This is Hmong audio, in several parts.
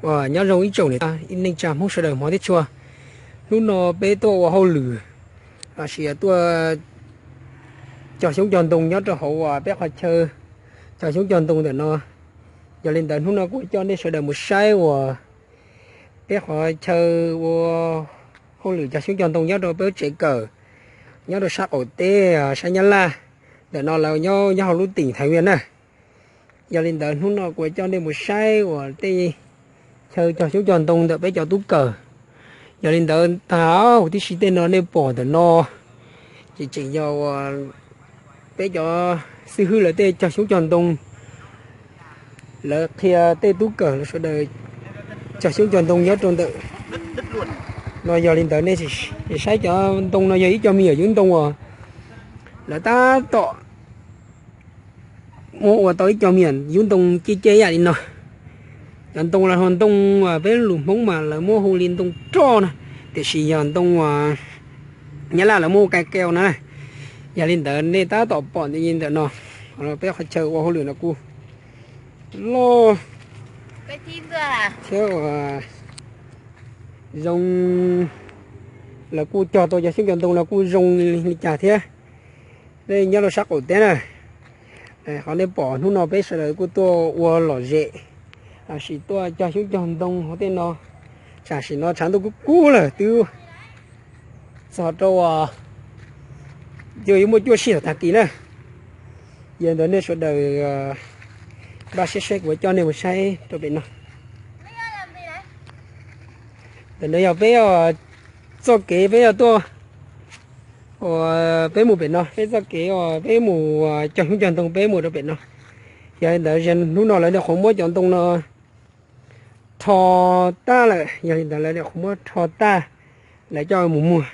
Nyob zoo ib tsoom niam txiv neej tsa Hmoob sawv daws hmov thiab tshua. Hnub no peb tuaj ua hauj lwm, lossis tuaj cog xyoob cog ntoo nyob rau hauv uas peb qhov chaw cog xyoob cog ntoo ntawm no. Yog li ntawd hnub no kuv coj nej sawv daws mus saib uas peb qhov chaw ua hauj lwm cog xyoob cog ntoo nyob rau peb lub tsev kawm, nyob rau sab qaum teb, sab Nyab Laj. Ntawm no lawv nyob nyob hauv lub tỉnh Thái Nguyên na. Yog li ntawd hnub no kuv coj nej mus saib uas tej chaw cog xyoob cog ntoo ntawm peb cov tub kawm. Yog li ntawd tag huv tib si tej no nej pom ntawm no ces tseem yog uas peb cov xib hwb lawv tej cog xyoob cog ntoo, lawv qhia tej tub kawm lawv sawv daws cog xyoob cog ntoo nyob rau ntawm no. Yog li ntawd nej saib cov ntoo no yog ib co me nyuam yub ntoo uas lawv tab tom muab ua tau ib co me nyuam yub ntoo ceb ceb yam li no. Cov ntoo los hu ntoo uas peb lus Hmoob mas lawv muab hu li ntoo roj na, tiam sis yog ntoo uas Nyab Laj lawv muab hu kai keo na. Yog li ntawd nej tab tom pom ntawm no, peb qhov chaw ua hauj lwm no kuj loj thiab uas zoo, lawv kuj cog tau cov xyoob cov ntoo no kuj zoo li cas thiab. Nej nyob rau sab qaum teb na, qhov nej pom hnub no peb sawv daws kuj tuaj ua lom zem, lossis tuaj cog xyoob cog ntoo hauv tej no. Tam sim no tshav ntuj kub kub lawm twb txog rau uas yuav muaj cuaj sij thaum tag kis na. Yog li ntawd nej sawv daws npaj siab saib kuv coj nej mus saib rau pem no. Ntawm no yog peb txoj kev peb yog tuaj uas peb mus pem no, peb txoj kev uas peb mus cog xyoob cog ntoo peb mus rau pem no. Yog li ntawd hnub no lawv nyuam qhuav muab cov ntoo no rho tag lawm, yog li ntawd lawv nyuam qhuav muab rho tag, lawv coj mus muag.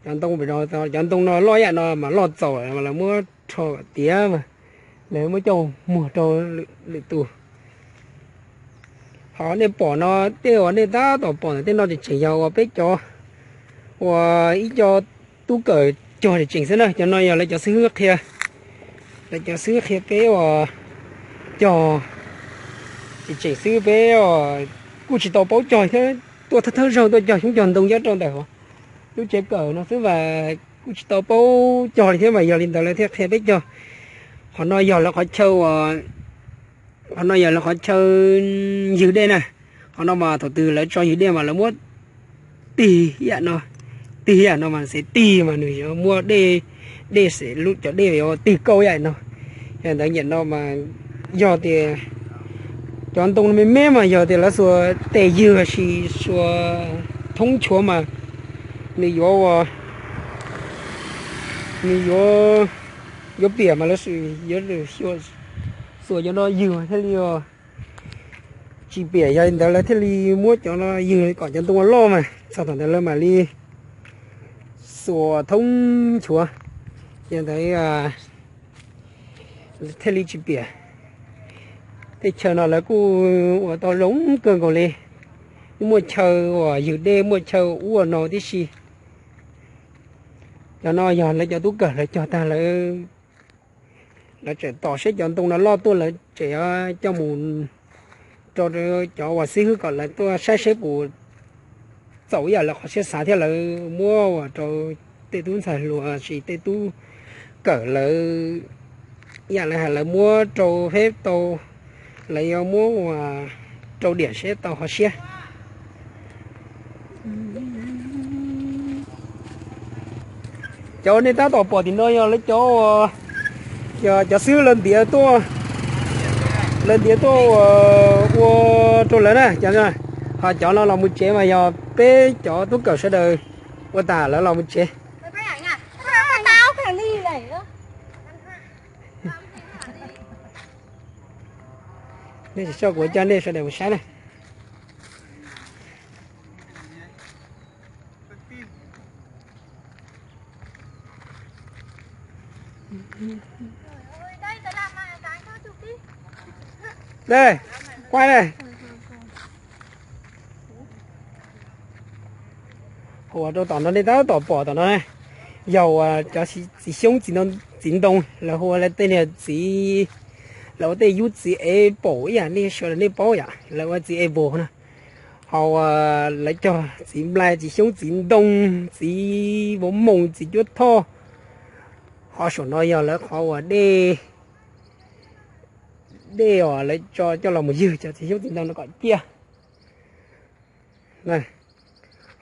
Cov ntoo pem no, cov ntoo no loj yam no mas loj txaus lawm mas lawv muab rho kom tiav mas lawv muab coj muag rau lwm tus. Qhov nej pom no, tej uas nej tab tom pom ntawm tej no ces tseem yog uas peb cov uas ib co tub kawm cog tseem tseem xwb na. Cov no yog lawv cov xib hwb qhia, lawv cov xib hwb qhia peb uas cog tseem tseem xwb, peb kuj tsis tau paub cog thiab, tuaj thawj thawj zaug tuaj cog xyoob cog ntoo nyob rau ntawm lub tsev kawm no xwb mas kuj tsis tau paub cog li thiab mas yog li ntawd lawv thiaj qhia peb cog. Qhov no yog lawv qhov chaw uas, qhov no yog lawv qhov chaw ywg dej na. Qhov no mas thaum twg lawv tso ywg dej mas lawv muab tig yam no, tig yam no mas xev tig mas nws yuav muaj dej, dej xev lub cov dej yuav tig kauj yam no. Yog ntawd nyiam no mas yog tias cov ntoo me me mas yog tias lawv xuas tes ywg lossis xuas thoob nchuav mas nws yuav ua, nws yuav, yuav piam mas lawv yuav xuas cov no ywg mas thiaj li tsis piam. Yog li ntawd lawv thiaj li muab cov no ywg kom cov ntoo loj mas txog thaum ntawd lawv mam li xuas thoob nchuav, yog ntawd thiaj li tsis piam. Tej chaw no lawv kuj ua tau zoo kawg nkaus li, muaj chaw uas ywg dej, muaj chaw ua no tib si. Cov no yog lawv cov tub kawm lawv cog tag lawm, lawv tseem tos seb cov ntoo no loj tuaj lawv tseem coj mus rau cov uas xib hwb kom lawv tuaj saib seb puas txaus ib yam lawv qhov siab xav thiab lawv muab ua rau tej tub ntxhais hluas lossis tej tub kawm lawv, ib yam lawv hais lawv muab rau pheb tau, lawv yuav muab ua rau diam seb tau qhov siab. Cov nej tab tom pom tim no yog lawv cov, yog cov xib hwb lawv ntiav tuaj, lawv ntiav tuaj ua rau lawv na. Ho cov no los mus tsev mas yog peb cov tub kawm sawv daws ua tas lawv los mus tsev. Nej tsis tso kuv coj nej sawv daws mus saib na. Dej, quay dej. Ua rau tom no nej tab tom pom tom no, yog uas cov txiv xyoob txiv ntoo, lawv hu ua lawv tej niag txiv, lawv ua tej yub txiv apple ib yam nej sawv daws nej paub yom, lawv ua txiv apple na. Qhov uas lawv cog txiv nplai, txiv xyoob, txiv ntoo, txiv mos moos, txiv cuab thoj. Qhov saum no yog lawv qhov uas dej, dej uas lawv tso coj los mus ywg cov txiv xyoob txiv ntoo no kom ciaj.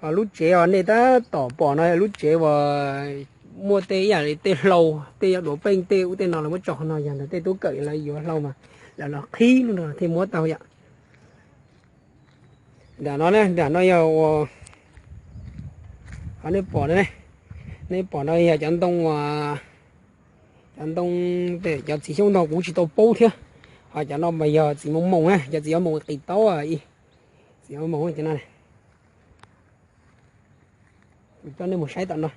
Ho lub tsev uas nej tab tom pom no yog lub tsev uas muaj tej ib yam li tej hlau, tej yog duav peej, tej ub tej no lawv muab tso qhov no, yog ntawd tej tub kawm lawv yuav hlau mas lawv los qhib lub no thiaj muab tau yom. Nram no, nram no yog uas, qhov nej pom no, nej pom no yog cov ntoo, cov ntoo, cov txiv xyoob ntoo kuv tsis tau paub thiab. Ho cov no mas yog txiv mos moos na, cov txiv mos moos qis taub, txiv mos moos cov no. Kuv coj nej mus saib tom no.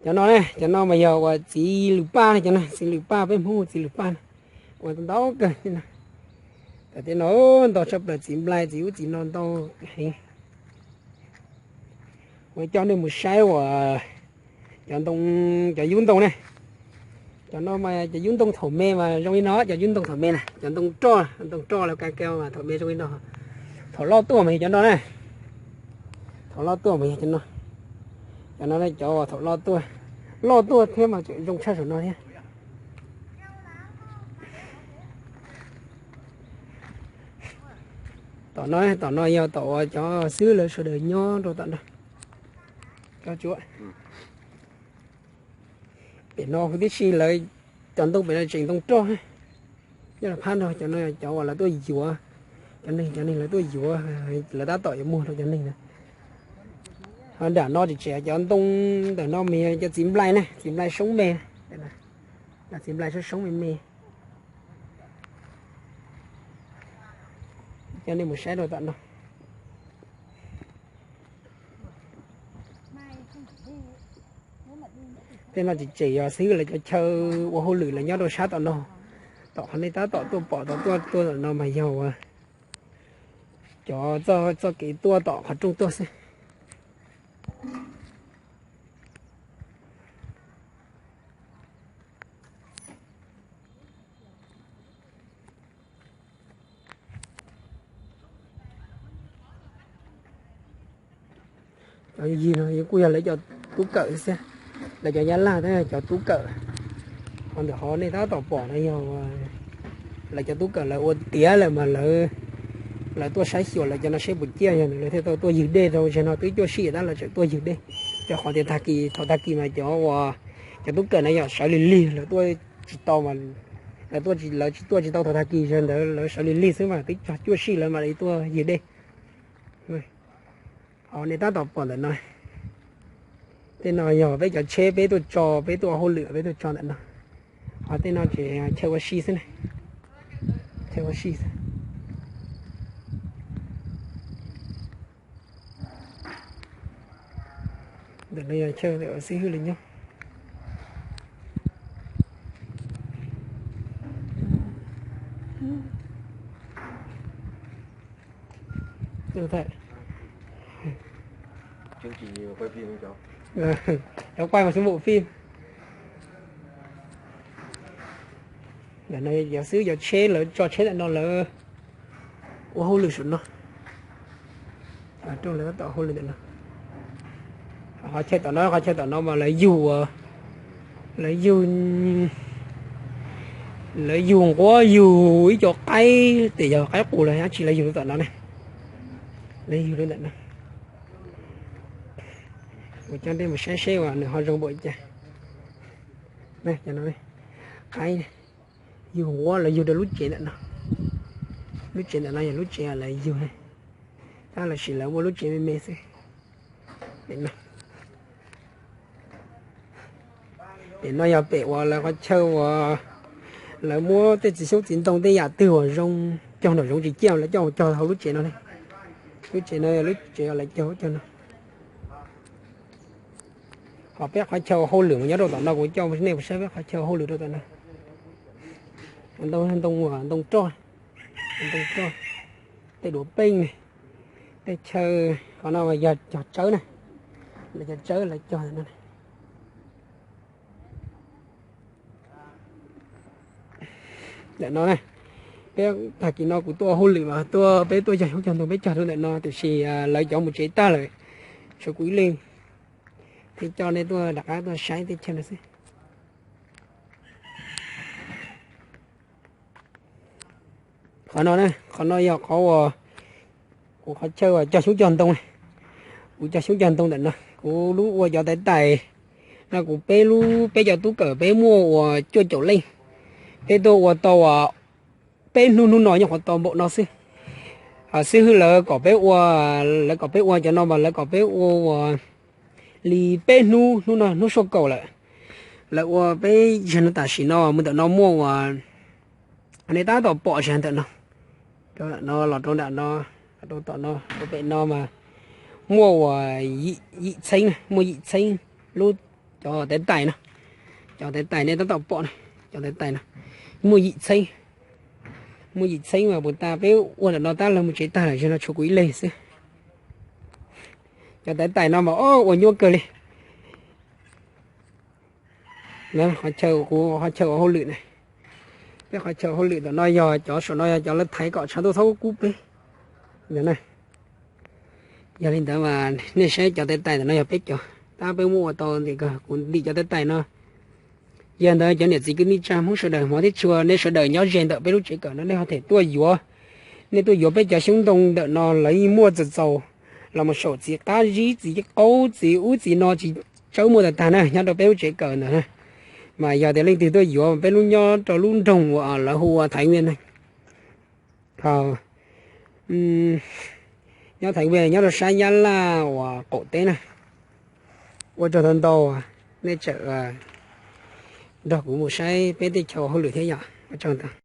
Cov no ne, cov no mas yog uas txiv lws paj ne, cov no txiv lws paj, peb Hmoob hu txiv lws paj no. Ua ntau kawg no. Tam tej no ntau tshaj plaws, txiv nplai, txiv ub txiv no ntau heev. Kuv coj nej mus saib uas cov ntoo, cov yub ntoo ne. Cov no mas cov yub ntoo thaum me mas zoo li no, cov yub ntoo thaum me na, cov ntoo roj, ntoo roj los ka ke mas thaum me zoo li no. Thaum loj tuaj mas yog cov no na. Thaum loj tuaj mas yog cov no. Cov no cov uas thaum loj tuaj, loj tuaj thiab mas tseem zoo tshaj saum no thiab. Tom no, tom no yog tom uas cov xib hwb lawv sawv daws nyob rau tom no. Pem no huv tib si lawv cov ntoo pem no tseem ntoo roj. Nyob rau phab no cov no cov uas lawv tuaj yuav, cov neeg, cov neeg lawv tuaj yuav, lawv tab tom yuav muag rau cov neeg na. Ho nram no tseem tseem cov ntoo, ntawm no mas yog cov txiv nplai ne, txiv nplai soob me, txiv nplai soob soob me me. Coj nej mus saib rau tom no. Tej no tseem tseem yog xib hwb lawv cov chaw ua hauj lwm lawv nyob rau sab tom no. Tom qhov nej tab tom tuaj pom tau tuaj tuaj tom no mas yog uas cov txoj kev tuaj tom qhov rooj tuaj xwb. Cov yig no kuj yog lawv cov tub kawm xwb, lawv cov Nyab Laj thiab cov tub kawm. Qhov ntawm qhov nej tab tom pom no yog lawv cov tub kawm lawv ua tiav lawm mas lawv, lawv tuaj saib xyuas lawv cov no seb puas ciaj, yog lawv thiaj tau tuaj ywg dej rau. Zaum no twb cuaj sij tab lawv tseem tuaj ywg dej, rau qhov tias tag kis, thaum tag kis mas cov uas, cov tub kawm no yog sawv lig lig, lawv tuaj tsis tau, lawv tuaj, lawv tsis tuaj tsis tau thaum tag kis, zaum ntawd lawv sawv lig lig xwb mas twb cuaj sij lawv mam li tuaj ywg dej. Ho nej tab tom pom ntawm no, tej no yog peb cov tsheb peb tuaj tso, peb tuaj ua hauj lwm peb tuaj tso ntawm no. Ho tej no ces chaw ua si xwb ne, chaw ua si xwb. Ntawm no yog chaw ntawm uas xib hwb lawv nyob. Cov quay một số bộ phim. Ntawm no yog xib hwb cov tsheb, lawv tso tsheb ntawm no lawv ua hauj lwm saum no. Rooj lawv tab tom hauj lwm ntawm no. Qhov chaw tom no, qhov chaw tom no mas lawv yug, lawv yug, lawv yug nquab, yug ib co qaib, tias yog qaib qus los dab tsi lawv yug rau tom no ne. Lawv yug rau ntawm no. Kuv coj nej mus saib seb uas nws ho zoo npaum li cas. Qaib, yug nquab lawv yug rau lub tsev ntawm no. Lub tsev ntawm no yog lub tsev lawv yug, tab lawv sim lawv muaj lub tsev me me xwb. Pem no yog pem uas lawv qhov chaw uas lawv muab tej txiv xyoob txiv ntoo tej yam twg uas zoo, cog nraum zoov tsis ciaj lawv coj mus cog hauv lub tsev no ne. Lub tsev no yog lub tsev uas lawv cog cog no. Ho peb qhov chaw hauj lwm mas nyob rau tom no, kuv coj nej mus saib peb qhov chaw hauj lwm rau tom no. Ntoo, ntoo, ntoo roj, ntoo roj, tej duav peej ne, tej chaw, qhov no yog cog tsawb na, lawv cog tsawb lawv cog no. Ntawm no na, Peb tag kis no kuv tuaj ua hauj lwm mas tuaj, peb tuaj yog xyoob cog ntoo peb cog rau ntawm no, tiam sis lawv cov mus tsev tag lawm, tshuav kuv ib leeg thiaj coj nej tuaj rov qab tuaj saib teb chaws no xwb. Qhov no, qhov no yog qhov uas kuv qhov chaw uas cog xyoob cog ntoo. Kuv cog xyoob cog ntoo ntawm no, kuv lub ua cov tais tais no kuv peb lub, peb cov tub kawm peb muaj uas cuaj caum leej. Peb tuaj ua tau peb hnub, hnub no nyob qhov tau npaum no xwb. Xib hwb lawv kom peb ua, lawv kom peb ua cov no mas lawv kom peb ua uas li peb hnub, hnub no hnub soj kaum lawm. Lawv ua peb zag no tam sim no mus ntawm no muaj uas, nej tab tom pom zag ntawm no, rau ntawm no los rau nram no, rau tom no rau pem no mas muaj uas yim txheeb, muaj yim txheeb lub, cov tais tais no, cov tais tais nej tab tom pom no, cov tais tais no muaj yim txheeb, muaj yim txheeb mas puas tas peb ua ntawm no tab lawv mus tsev tag lawm, zag no tshuav kuv ib leeg xwb. Cov tais tais no mas ua nyuaj kawg li. Qhov chaw kuv, qhov chaw ua hauj lwm na, peb qhov chaw ua hauj lwm ntawm no yog cov saum no yog cov lawv thaiv kom tshav ntuj txhob kub peb. Yog li ntawd mas nej saib cov tais tais ntawm no yog peb cov, tab peb muab ua tau ntim, kuv ntim cov tais tais no. Yog ntawd cov niam txiv kwv tij neej tsa Hmoob sawv daws, hmov thiab tshua, nej sawv daws nyob ze ntawm peb lub tsev kawm no nej ho them tuaj yuav, nej tuaj yuav peb cov xyoob ntoo ntawm no lawv yeej muaj txaus txaus los mus saum txiv qab zib, txiv qaub, txiv ub txiv no tsis tsawb muaj tag tag na, nyob rau peb lub tsev kawm ntawd na. Mas yog tias leej twg tuaj yuav, peb lub nyob rau lub nroog uas lawv hu ua Thaiv Vias na, nyob Thaiv Vias nyob rau sab Nyab Laj uas qaum teb na. Ua tsaug ntau ntau, nej tseem nrog kuv mus saib peb tej chaw ua hauj lwm thiab yom. Ua tsaug ntau.